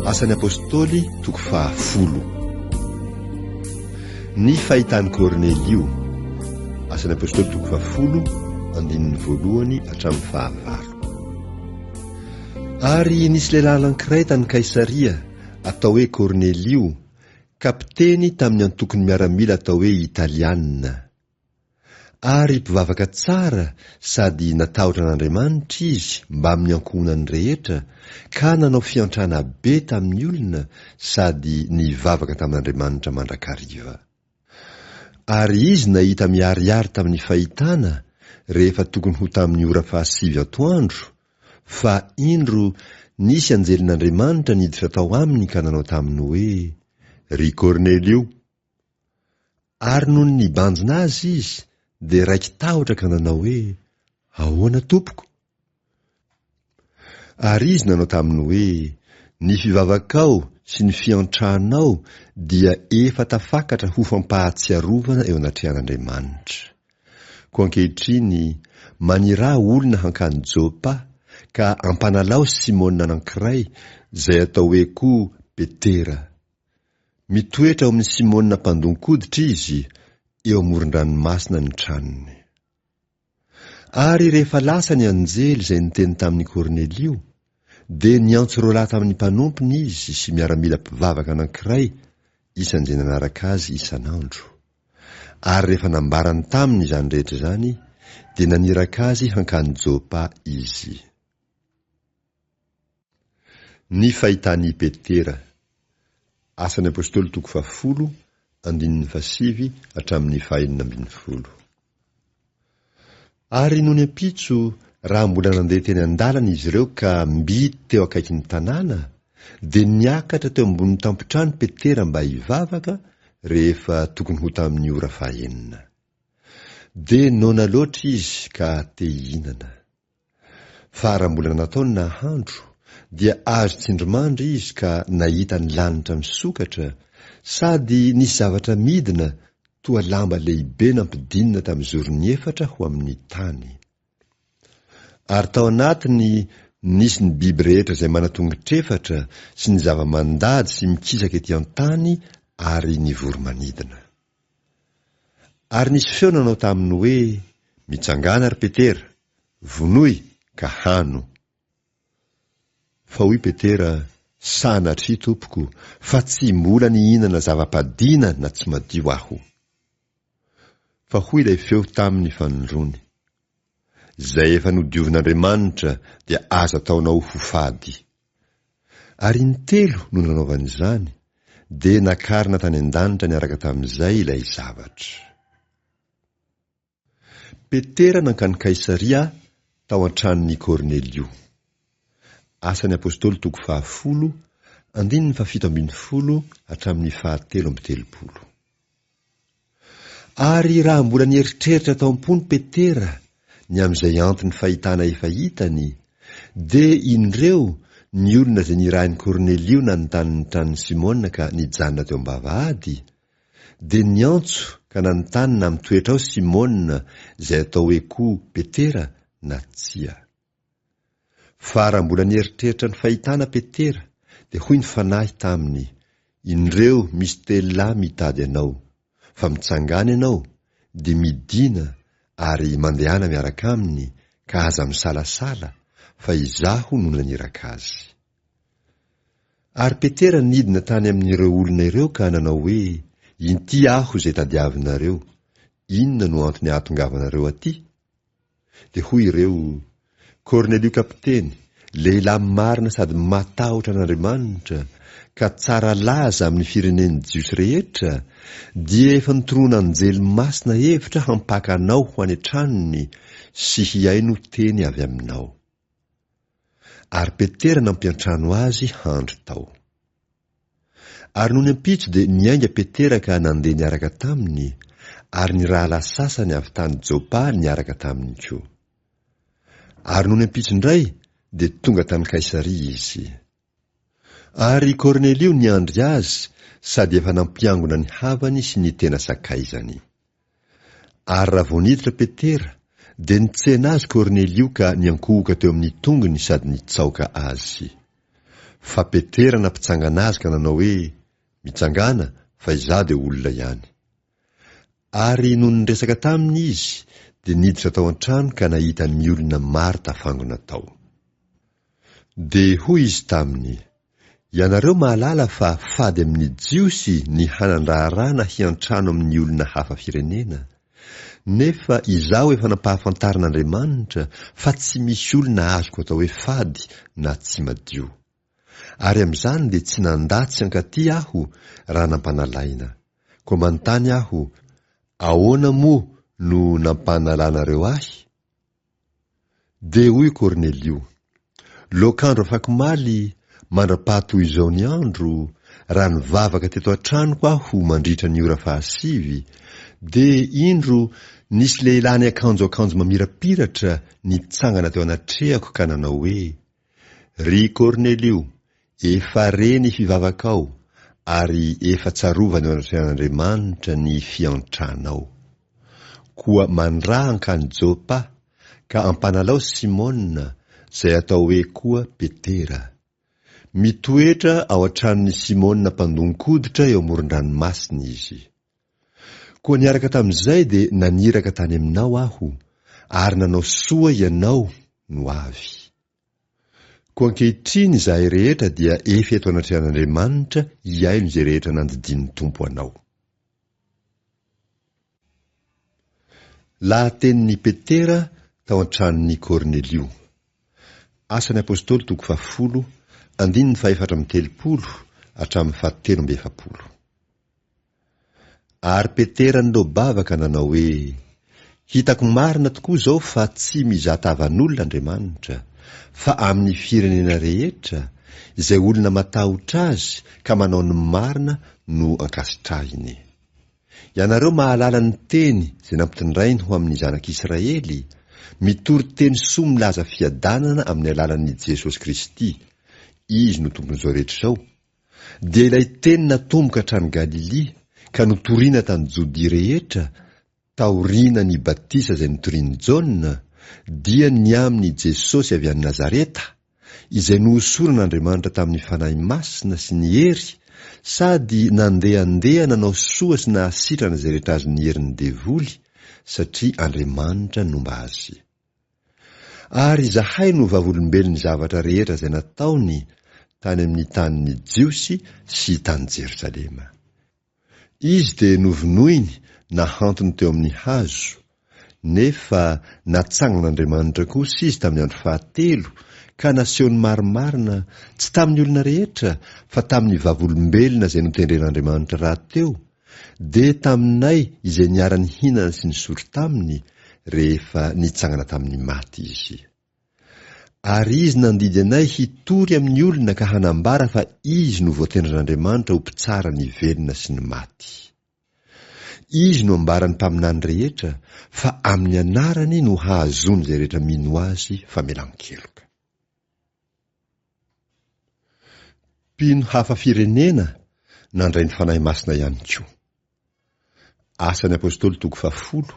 Asan'ny Apostoly toko fahafolo. Ny fahitan'i Kornelio. Asan'ny Apostoly toko fahafolo, andininy voalohany hatramin'ny fahavalo. Ary nisy lehilahy anankiray tany Kaisaria, atao hoe Kornelio, kapiteny tamin'ny antokon'ny miaramila atao hoe Italiana. Ary mpivavaka tsara sady natahotra an'Andriamanitra izy mbamin'ny ankohonany rehetra, ka nanao fiantrana be tamin'ny olona sady nivavaka tamin'Andriamanitra mandrakariva. Ary izy nahita miharihary tamin'ny fahitana, rehefa tokony ho tamin'ny ora fahasivy antoandro, fa indro nisy anjelin'Andriamanitra niditra tao aminy ka nanao taminy hoe, Ry Kornelio! Ary nony nibanjina azy izy, dia raiki-tahotra ka nanao hoe, Ahoana, tompoko? Ary izy nanao taminy hoe, Ny fivavakao sy ny fiantranao dia efa tafakatra ho fampahatsiarovana eo anatrehan'Andriamanitra. Koa ankehitriny, maniraha olona hankany Jopa, ka ampanalao Simona anankiray, izay atao hoe koa Petera. Mitoetra ao amin'i Simona mpandon-koditra izy, eo amoron-dranomasina ny tranony. Ary rehefa lasa ny anjely izay niteny tamin'i Kornelio, dia niantso roalahy tamin'ny mpanompony izy sy miaramila mpivavaka anankiray isan'izay nanaraka azy isan'andro. Ary rehefa nambarany taminy izany rehetra izany, dia naniraka azy hankany Jopa izy. Ny fahitan'i Petera. Asan'ny Apostoly toko fahafolo, andininy fahasivy hatramin'ny fahenina ambin'ny folo. Ary nony ampitso, raha mbola nandeha teny an-dalana izy ireo ka mby teo akaikin'ny tanàna, dia niakatra teo ambony tampon-trano Petera mba hivavaka, rehefa tokony ho tamin'ny ora fahenina. Dia noana loatra izy ka te hihinana. Fa raha mbola natao ny nahandro, dia azo tsindrimandry izy ka nahita ny lanitra misokatra, sady nisy zavatra midina toa lamba lehibe nampidinina tamin'ny zorony efatra ho amin'ny tany. Ary tao anatiny nisy ny biby rehetra izay manan-tongotr'efatra sy ny zava-mandady sy mikisaka ety an-tany ary ny voro-manidina. Ary nisy feo nanao taminy hoe, Mitsangàna, ry Petera, vonoy ka hano. Fa hoy Petera, Sanatria, Tompoko, fa tsy mbola nihinana zava-padiana na tsy madio aho. Fa hoy ilay feo taminy fanindroany, Izay efa nodiovin'Andriamanitra dia aza ataonao ho fady. Ary intelo no nanaovany izany, dia nakarina tany an-danitra niaraka tamin'izay ilay zavatra. Petera nankany Kaisaria tao an-tranon'i Kornelio. Asan'ny Apostoly toko fahafolo, andininy fahafito ambin'ny folo hatramin'ny fahatelo amby telopolo. Ary raha mbola nieritreritra tao am-pony Petera ny amin'izay anton'ny fahitana efa hitany, dia indreo ny olona izay nirahin'i Kornelio nanontany ny tranon'i Simona ka nijanona teo am-bavahady, dia niantso ka nanontany na mitoetra ao Simona izay atao hoe koa Petera na tsia. Fa raha mbola nieritreritra ny fahitana Petera, dia hoy ny Fanahy taminy, Indreo misy telo lahy mitady anao, fa mitsangàna ianao, dia midìna ary mandehana miaraka aminy, ka aza misalasala, fa Izaho no naniraka azy. Ary Petera nidina tany amin'ireo olona ireo ka nanao hoe, Inty aho izay tadiavinareo, inona no antony ahatongavanareo aty? Dia hoy ireo, Kornelio kapiteny, lehilahy marina sady matahotra an'Andriamanitra, ka tsara laza amin'ny firenen'ny Jiosy rehetra, dia efa notoroan'anjely masina hevitra hampaka anao ho any an-tranony sy hihaino teny avy aminao. Ary Petera nampiantrano azy handry tao. Ary nony ampitso dia niainga Petera ka nandeha niaraka taminy, ary ny rahalahy sasany avy tany Jopa niaraka taminy koa. Ary nony ampitso indray dia tonga tany Kaisaria izy. Ary Kornelio niandry azy sady efa nampiangona ny havany sy ny tena sakaizany. Ary raha vao niditra Petera, dia nitsena azy Kornelio ka niankohoka teo amin'ny tongony sady nitsaoka azy. Fa Petera nampitsangana azy ka nanao hoe, Mitsangàna, fa izaho dia olona ihany. Ary nony niresaka taminy izy, dia niditra tao an-trano ka nahita ny olona maro tafangona tao. Dia hoy izy taminy, Ianareo mahalala fa fady amin'ny Jiosy ny hanan-draharaha na hiantrano amin'ny olona hafa firenena, nefa izaho efa nampahafantarin'Andriamanitra fa tsy misy olona azoko atao hoe fady na tsy madio. Ary amin'izany dia tsy nandà tsy hankaty aho raha nampanalaina. Koa manontany aho, ahoana moa no nampanalanareo ahy? Dia hoy Kornelio, Loak'andro afakomaly, mandra-paha toy izao ny andro, raha nivavaka teto an-tranoko aho mandritra ny ora fahasivy, dia indro nisy lehilahy niakanjo akanjo mamirapiratra nitsangana teo anatrehako ka nanao hoe, Ry Kornelio, efa re ny fivavakao, ary efa tsarovana eo anatrehan'Andriamanitra ny fiantranao. Koa mandraha hankany Jopa, ka ampanalao Simona, izay atao hoe koa Petera. Mitoetra ao an-tranon'i Simona mpandon-koditra eo amoron-dranomasina izy. Koa niaraka tamin'izay dia naniraka tany aminao aho, ary nanao soa ianao no avy. Koa ankehitriny izahay rehetra dia efa eto anatrehan'Andriamanitra hihaino izay rehetra nandidian'ny Tompo anao. Lahatenin'i Petera tao an-tranon'i Kornelio. Asan'ny Apostoly toko fahafolo, andininy faha-34 hatramin'ny faha-43. Ary Petera niloa-bava ka nanao hoe, Hitako marina tokoa izao fa tsy mizaha tavan'olona Andriamanitra, fa amin'ny firenena rehetra, izay olona matahotra Azy ka manao ny marina no ankasitrahiny. Ianareo mahalala ny teny izay nampitondrainy ho amin'ny zanak'Israely, mitory teny soa milaza fiadanana amin'ny alalan'i Jesosy Kristy, Izy no Tompon'izao rehetra izao, Dia ilay teny natomboka hatrany Galilia ka notorina tany Jodia rehetra taoriana ny batisa izay notorian'i Jaona, dia ny amin'i Jesosy avy any Nazareta, izay nohosoran'Andriamanitra tamin'ny Fanahy Masina sy ny hery, sady nandehandeha nanao soa sy nahasitrana izay rehetra azon'ny herin'ny devoly, satria Andriamanitra nomba azy. Ary izahay no vavolombelon'ny zavatra rehetra izay nataony tany amin'ny tanin'ny Jiosy sy tany Jerosalema. Izy dia novonoiny nahantony teo amin'ny hazo, nefa natsangan'Andriamanitra kosa izy tamin'ny andro fahatelo ka nasehony marimarina, tsy tamin'ny olona rehetra, fa tamin'ny vavolombelona izay notendren'Andriamanitra rahateo, Dia taminay izay niara-nihinana sy nisotro taminy rehefa nitsangana tamin'ny maty izy. Ary izy nandidy anay hitory amin'ny olona ka hanambara fa izy no voatendrin'Andriamanitra ho mpitsara ny velona sy ny maty. Izy no ambaran'ny mpaminany rehetra fa amin'ny anarany no hahazoan'izay rehetra mino azy famelan-keloka. Mpino hafa firenena nandray ny Fanahy Masina ihany koa. Asan'ny Apostoly toko fahafolo,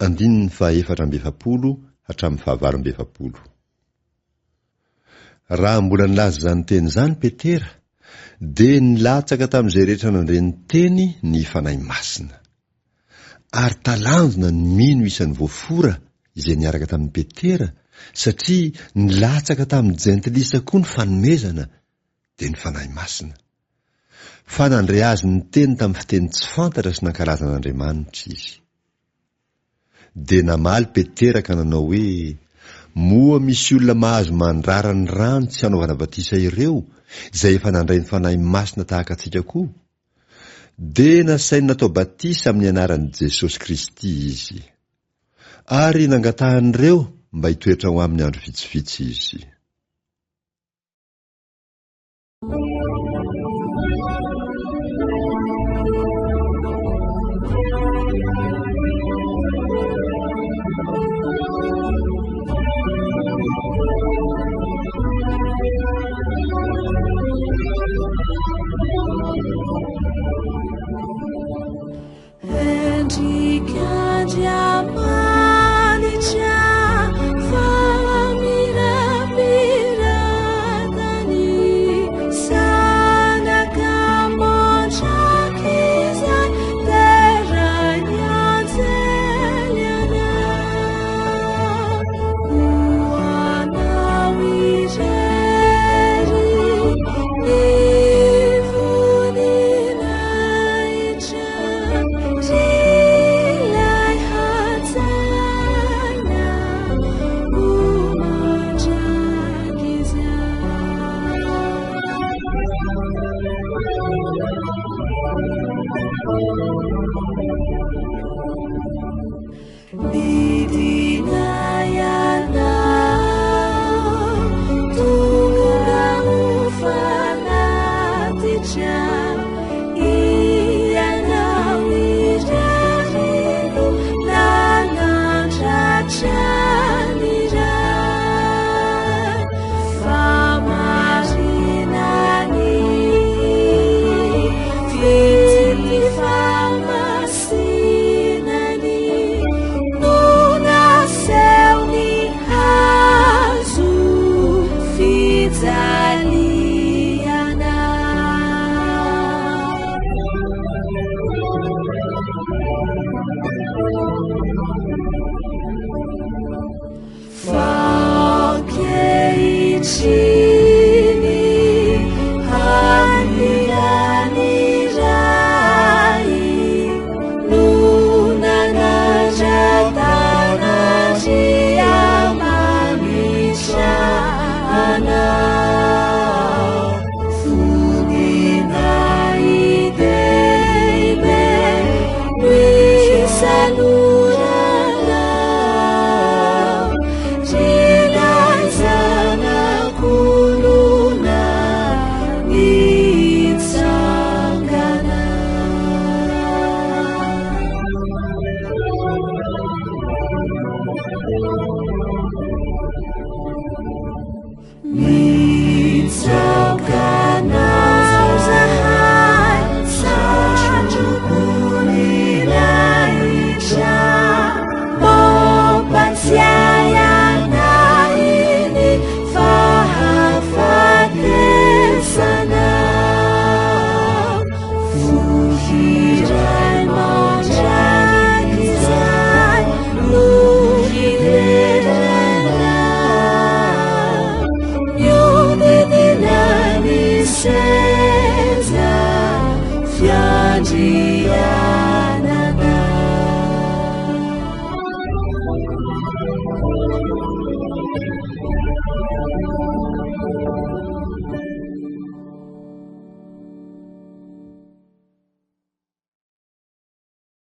andininy faha-44 hatramin'ny faha-48. Raha mbola nilaza izany teny izany Petera, dia nilatsaka tamin'izay rehetra nandre ny teny ny Fanahy Masina. Ary talanjona ny mino isan'ny voafora izay niaraka tamin'i Petera, satria nilatsaka tamin'ny jentilisa koa ny fanomezana, dia ny Fanahy Masina. Fa nandre azy niteny tamin'ny fiteny tsy fantatra sy nankalaza an'Andriamanitra izy. Dia namaly Petera ka nanao hoe, Moa misy olona mahazo mandrara ny rano tsy hanaovana batisa ireo, izay efa nandray ny Fanahy Masina tahaka antsika koa? Dia nasainy natao batisa amin'ny anaran'i Jesosy Kristy izy. Ary nangatahan'ireo mba hitoetra ao aminy andro vitsivitsy izy.